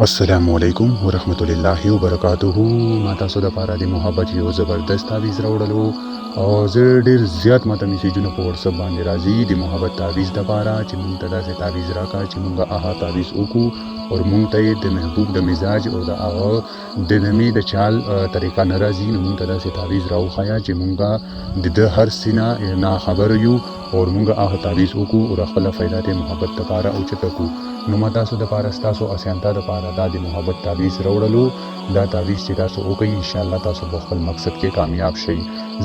السلام علیکم ورحمت الله وبرکاته. ما تاسو د پاره د محبت یو زبردست تعویذ راوړلو او زه ډیر زیات ماته میسجونه په واتس اپ باندې راځي د محبت تعویذ د پاره چې مونږ ته داسې تعویذ راکا چې مونږ هغه تعویذ وکړو او مونږ ته د محبوب د مزاج او د هغه د نمې د چال طریقه نه راځي، نو مونږ ته داسې تعویذ راوښیه چې مونږ د ده هر څه نه ناخبر یو او مونږ هغه تعویذ وکړو او خپله فایده د محبت دپاره اوچته کړو. نو ما تاسو دپاره ستاسو اسانتیا دپاره دا د محبت تعویذ راوړلو. دا تعویذ چې تاسو وکړئ انشاءالله تاسو به خپل مقصد کې کامیاب شئ.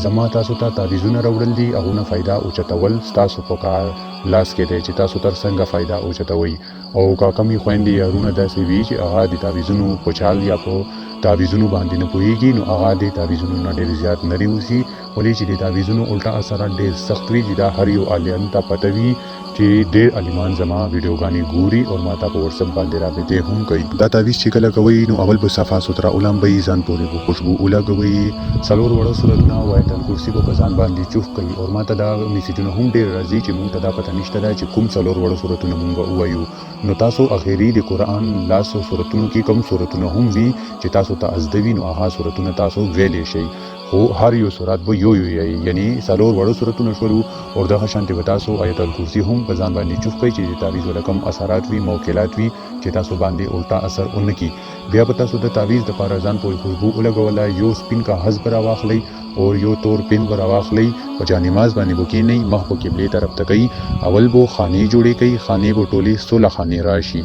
زما تاسو ته تعویذونه راوړل دي، هغونه فایده اوچتول ستاسو په کار لاس کې دی چې تاسو تر څنګه فایده اوچتوئ. او که کمې خویندې یا وروڼه داسې وي چې هغه د تعویذونو په چال یا په تعویذونو باندې نه پوهېږي، نو هغه د تعویذونو نه ډېر زیات لرې اوسي، ولې چې د تعویذونو الټا اثرات ډېر سخت وي، چې دا هر یو عالم ته پته وي چې ډېر عالمان زما ویډیوګانې ګوري او ما ته په واتساپ باندې رابطې هم کوي. دا تعویذ چې کله کوئ نو اول به صفا سوتره ولامبئ، ځان پورې به خوشبو ولګوئ، څلور واړه سورتونه او آیت الکرسي به په ځان باندې چوف کوي. او ما ته دا میسجونه هم ډېر راځي چې مونږ ته دا پته نشته ده چې کوم څلور واړه سورتونه مونږ ووایو. نو تاسو اخیری د قرآن لاسو سورتونو کې کوم سورتونه هم وي چې تاسو ته ازده وي، نو هغه سورتونه تاسو ویلی شئ، خو هر یو سورت به یو یو یایي، یعنی څلور واړه سورتونه شولو. او دغه شانتې به تاسو آیت الکرسي هم په ځان باندې چوف کړئ چې د تعویذ ولا کوم اثرات وي، موکلات وي چې تاسو باندې الټا اثر ونه کړي. بیا به تاسو د تعویذ دپاره ځان پورې خوشبو ولګوله، یو سپین کاغذ به راواخلئ او یو تور پین به راواخلئ، په جانماز باندې به کښېنئ، مخ به قبلې طرف ته کوئ، اول به خانې جوړې کوئ، خانې به ټولې سوله خانې راشي،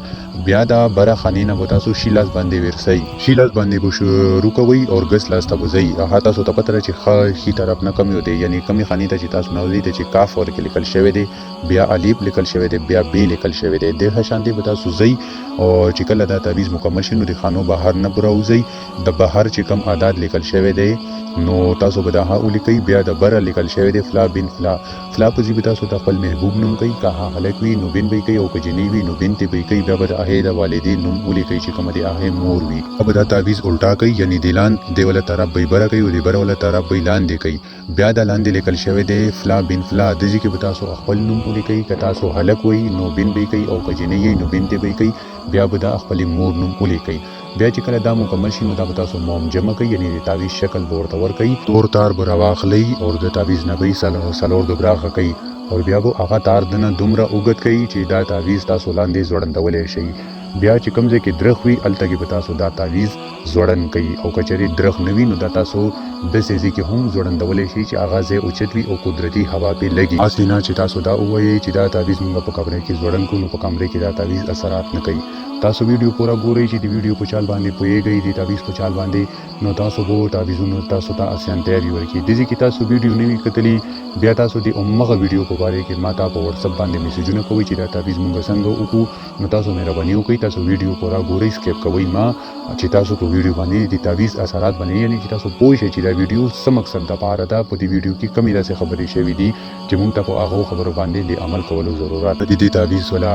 بیا دا بره خانې نه به تاسو شي لاس باندې ورسئ، شي لاس باندې به شروع کوئ او ګس لاس ته به ځئ. هغه تاسو ته پته ده چې ښه ښي طرف نه کوم یو دی، یعنی کومې خانې ته چې تاسو نه ځئ ته چې کاف ورکې لیکل شوی دی، بیا الف لیکل شوی دی، بیا بی لیکل شوی دی، دغه شان دی به تاسو ځئ. او چې کله دا تعویذ مکمل شي نو د خانو بهر نه به راوځئ، د بهر چې کوم اعداد لیکل شوی دی نو تاسو به دا ها ولیکئ، بیا د بره لیکل شوی دی فلا بن فلا، فلا په ځای به تاسو د خپل محبوب نوم کوئ، که هغه هلک وي نو بن به یې کوئ او که جینۍ وي نو بنت به یې کوئ، بیا به د هغې د والدې نوم ولیکئ چې کومه د هغې مور وي. بیا به دا تعویذ الټا کوئ، یعنی د لاندې والا طرف به یې بره کوئ او د بره والا طرف به یې لاندې کوئ، بیا دا لاندې لیکل شوی دی فلا بن فلا، دې ځای کې به تاسو خپل نوم ولیکئ، که تاسو هلک وئ نو بن به یې کوئ او که جینۍ یئ نو بنت به یې کوئ، بیا به دا خپلې مور نوم ولیکئ. بیا چې کله دا مکمل شي نو دا به تاسو موم جمع کوئ، یعنی د تعویذ شکل به ورته ورکوئ، تور تار به راواخلئ او د تعویذ نه به یې څلور دوبراخه کوئ او بیا به هغه تار دنه دومره اوږد کوئ چې دا تعویذ تاسو لاندې ځوړندولی شئ. بیا چې کوم ځای کې درخت وي هلته کې به تاسو دا تعویذ ځوړند کوئ، او که چېرې درخت نه وي نو دا تاسو داسې ځای کې هم ځوړندولی شئ چې هغه ځای اوچت وي او قدرتي هوا پرې لګي. هسې نه چې تاسو دا ووایئ چې دا تعویذ مونږ په کمرې کې ځوړند کړو نو په کمرې کې دا تعویذ اثرات نه کوي. تاسو ویډیو پوره ګورئ چې د ویډیو په چال باندې پوهېږئ، د تعویذ په چال باندې، نو تاسو به تعویذونو تاسو ته اسانتیا وي ورکړي. دې ځای کې تاسو ویډیو نه وي کتلي، بیا تاسو د همغه ویډیو په باره کې ما ته په واتساپ باندې میسجونه کوئ چې دا تعویذ مونږ څنګه وکړو. نو تاسو مهرباني وکړئ، تاسو ویډیو پوره ګورئ، سکیپ کوئ ما چې تاسو په ویډیو باندې د تعویذ اثرات باندې، یعنی چې تاسو پوه شئ چې دا ویډیو څه مقصد دپاره ده، په دې ویډیو کې کومې داسې خبرې شوې دي چې مونږ ته په هغو خبرو باندې د عمل کولو ضرورت. د دې تعویذ والا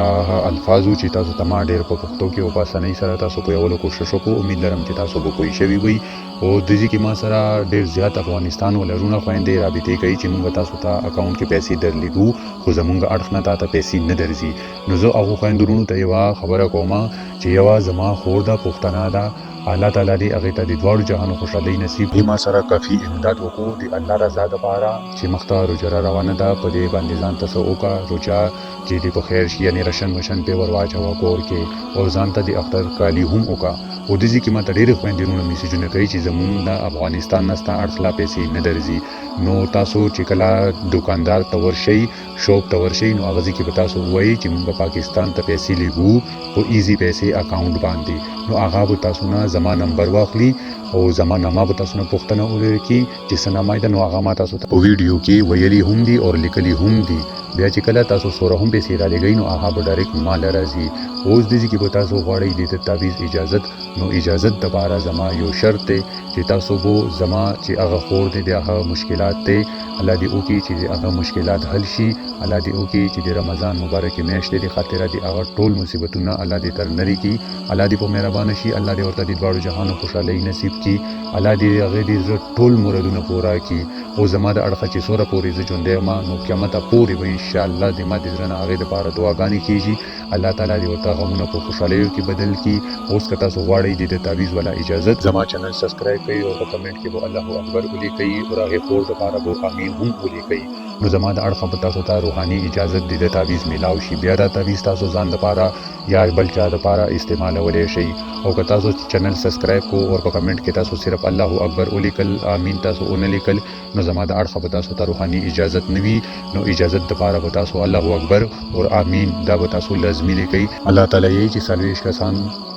الفاظو چې تاسو ته ما ډېر په پښتو کې او په اسانۍ سره تاسو پوهولو کوشش وکړو، امید لرم چې تاسو به پوه شوي وئ. او د دې کې ما سره ډېر زیات افغانستان والا وروڼه خویندې رابطې کوي چې مونږ تاسو ته اکاونټ کې پیسې درلېږو خو زمونږ اړخ نه تا ته پیسې نه درځي. نو زه هغو خویندو وروڼو ته یوه خبره کوم چې یوه زما خور ده، پښتنه ده، الله تعالی دې هغې ته د دواړو جهانو خوشحالۍ نصیب کړي. ما سره کافي امداد وکړو د الله رضا دپاره چې مخته روژه را روانه ده، په دې باندې ځان ته څه وکړه، روژه چې دې په خیر شي، یعنې رشن وشن پې ور واچوه کور کې او ځان ته د اختر کالي هم وکړه. او دې ځای کې ما ته ډېرې خویندې وروڼه میسجونه کوي چې زمونږ د افغانستان نه ستا اړخ لا پیسې نه درځي. نو تاسو چې کله دوکاندار ته ورشئ، شاپ ته ورشئ، نو هغه ځای کې به تاسو ووایئ چې مونږ پاکستان ته پیسې لېږو په ایزي پیسې اکاونټ باندې، نو هغه به تاسو نه زما نمبر واخلي او زما نامه به تاسو نه پوښتنه وکړي چې څه نامه ده، نو هغه ما تاسو ته په ویډیو کې ویلي هم دي او لیکلي هم دي. بیا چې کله تاسو سوره هم پیسې رالېږئ نو هغه به ډایرکټ ما له راځي. اوس دې ځای کې به تاسو غواړئ د تعویذ اجازت، نو اجازت دپاره زما یو شرط دی چې تاسو به زما چې هغه خور دی د هغه مشکلات دی الله دې وکړي چې د هغه مشکلات حل شي. الله دې وکړي چې د رمضان مبارکې میاشتې د خاطره د هغه ټول مصیبتونه الله دې تر نري کړي. الله دې په مهربانه شي. الله دې ورته د دواړو جهانو خوشحالۍ نصیب کړي. الله دې هغې د زړه ټول مرادونه پوره کړي. او زما د اړخه چې څوره پورې زه ژوندی یم نو قیامته پورې به انشاءالله د ما د زړه نه هغې دپاره دعاګانې کېږي. الله تعالی دې ورته غمونه په خوشحالیو کې بدل کړي. اوس که تاسو غواړئ د ده تعویذ والا اجازت، زما چینل سبسکرایب کړئ او په کمنټ کې به الله اکبر ولیکئ او هغې خور دپاره به امین هم ولیکئ. نو زما د اړخه به تاسو ته روحاني اجازت د ده تعویذ میلاو شي. بیا دا تعویذ تاسو ځان دپاره یا بل چا دپاره استعمالولی شئ. او که تاسو چینل سبسکرایب کو او په کمنټ کې تاسو صرف الله اکبر ولیکل، امین تاسو ونه لیکل، نو زما د اړخه به تاسو ته روحاني اجازت نه وي. نو اجازت دپاره به تاسو الله اکبر او امین دا به تاسو لازمي لیکئ. الله تعالی یې چې 40 کسان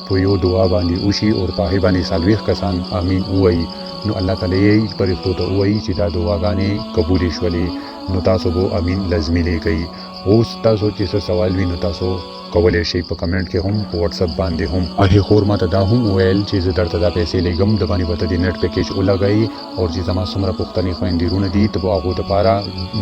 په یو دعا باندې وشي او په هغې باندې 40 کسان امین ووایي، نو الله تعالی یې فرښتو ته ووایي چې دا دعاګانې قبولې شولې، نو تاسو به امین لازمي لیکئ. اوس تاسو چې څه سوال وي نو تاسو کولی شئ په کمنټ کې هم، په واتساپ باندې هم. هغې خور ماته دا هم وویل چې زه درته دا پیسې لیږم، د باندې به ته د نېټ پیکیج ولګوي او چې زما څومره پښتنې خویندې وروڼه دي ته به هغو دپاره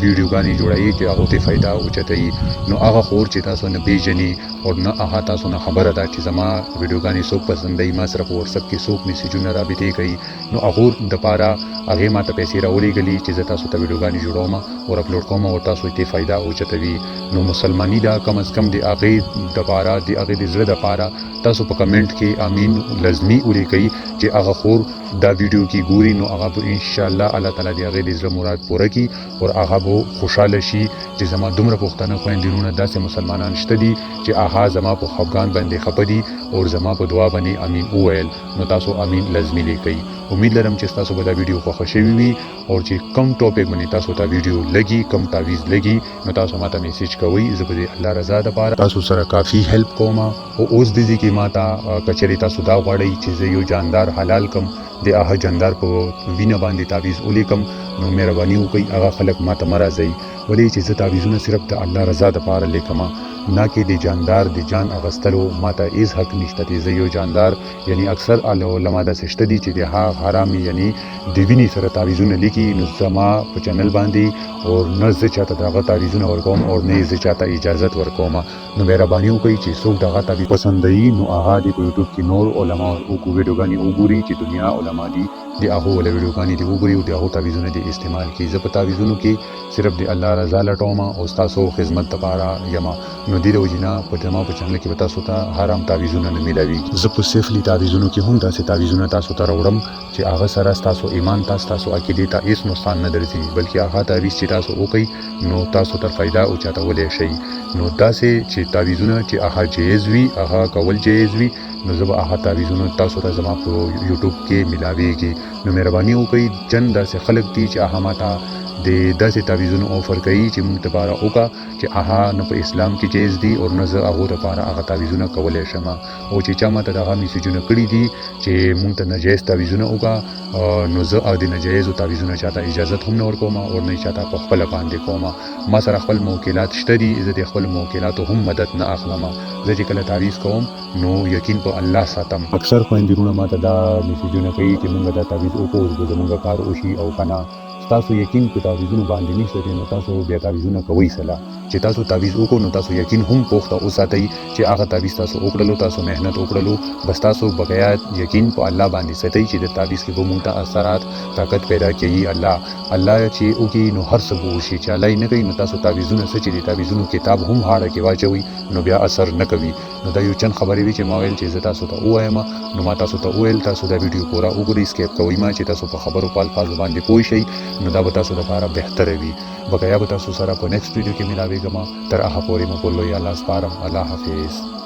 ویډیوګانې جوړوي چې هغو ته فایده اوچتوي. نو هغه خور چې تاسو نه پیژني او نه هغه تاسو نه خبره ده چې زما ویډیوګانې څوک پسندوي، ما سره په واتساپ کې څوک میسجونه رابطې کوي، نو هغو دپاره هغې ماته پیسې راولېږلي چې زه تاسو ته ویډیوګانې جوړوم او اپلوډ کوم او تاسو ته فایده اوچتوي. نو مسلماني ده کم از کم د هغې دپاره، د هغې د زړه دپاره تاسو په کمنټ کې امین لازمي ولیکئ چې هغه خور دا ویډیو کې ګوري، نو هغه به انشاءالله الله تعالی د هغې د زړه مراد پوره کړي او هغه به خوشحاله شي چې زما دومره پښتانه خویندې وروڼه داسې مسلمانان شته دي چې هغه زما په خفګان باندې خفه دي او زما په دعا باندې امین وویل. نو تاسو امین لازمي لیکئ. امید لرم چې تاسو به دا ویډیو خوښه شوي وي او چې کوم ټاپک باندې تاسو ته ویډیو لګي، کوم تعویذ لګي، نو تاسو ماته میسج کوئ. زه به د الله رضا دپاره تاسو سره کافي هیلپ کوم. او اوس دې ځای کې ماته که چېرې تاسو دا غواړئ چې زه یو جاندار حلال کم، د هغه جاندار په وینه باندې تعویذ ولیکم، نو مهرباني وکړئ هغه خلک ماته مه راځئ، ولې چې زه تعویذونه صرف د الله رضا دپاره لیکم، نه کې د جاندار د جان اغستلو ماته هیڅ حق نشته چې زه یو جاندار، یعنی اکثر علما داسې شته دي چې د هغه حرام یعنی د وینې سره تعویذونه لیکي، نو زما په چینل باندې او نه زه چاته د هغه تعویذونه ورکوم او نه یې زه چاته اجازت ورکوم. نو مهرباني وکړئ چې څوک دغه تعویذ پسندوي نو هغه دې په یوټیوب کې نور علما ویډیوګانې وګوري چې دنیا علما دي، د هغو وله ویډیوګانې دې وګوري او د هغو تعویذونه دې استعمال کړي. زه په تعویذونو کې صرف د الله رضا لټوم او ستاسو خدمت دپاره یم. نو دې د وجې نه په زما په چینل کې به تاسو ته حرام تعویذونه نه میلاویږي. زه په سفلي تعویذونو کې هم داسې تعویذونه تاسو ته راوړم چې هغه سره ستاسو ایمان ته، ستاسو عقیدې ته هیڅ نقصان نه درځي، بلکې هغه تعویذ چې تاسو وکئ نو تاسو تر فایده اوچتولی شئ. نو داسې چې تعویذونه چې هغه جایز وي، هغه کول جایز وي، نو زه به هغه تعویذونه تاسو ته زما په یوټیوب کې میلاویږي. نو مهرباني وکړئ، چند داسې خلک دي چې هغه ماته د داسې تعویذونو آفر کوي چې موږ دپاره وکړه چې هغه نه په اسلام کې جایز دي او نه زه هغو دپاره هغه تعویذونه کولی شم. او چې چا ماته دغه میسجونه کړي دي چې موږ ته ناجایز تعویذونه وکړه، نو زه د ناجایزو تعویذونه چاته اجازت هم نه ورکوم او نه یې چاته په خپله باندې کوم. ما سره خپل موکلات شته دي، زه د خپلو موکلاتو هم مدد نه اخلم. زه چې کله تعویذ کوم نو یقین په الله ساتم. اکثر خویندې وروڼه ماته دا میسجونه کوي چې موږ دا تعویذ وکړو اوس به زموږ کار وشي او که نه. ستاسو یقین په تعویذونو باندې نشته دی، نو تاسو بیا تعویذونه کوئ څه؟ چې تاسو تعویذ وکړو نو تاسو یقین هم پخته وساتئ چې هغه تعویذ تاسو وکړلو، تاسو محنت وکړلو، بس تاسو بقایا یقین په الله باندې ساتئ چې د تعویذ کې به مونږ ته اثرات طاقت پیدا کوي. الله الله چې وکړي نو هر څه به وشي، چې الله یې نه کوي نو تاسو تعویذونه څه چې د تعویذونو کتاب هم غاړه کې واچوئ نو بیا اثر نه کوي. نو دا یو چند خبرې وي چې ما ویل چې زه تاسو ته ووایم، نو ما تاسو ته وویل. تاسو دا ویډیو پوره وګورئ، سکیپ کوئ ما چې تاسو په خبرو په الفاظو باندې پوه شئ، نو دا به تاسو لپاره بهتره وي. بقایا به تاسو سره په نیکسټ ویډیو کې ملاویږم. تر هغه پورې مو په لوی الله سپارم. الله حافظ.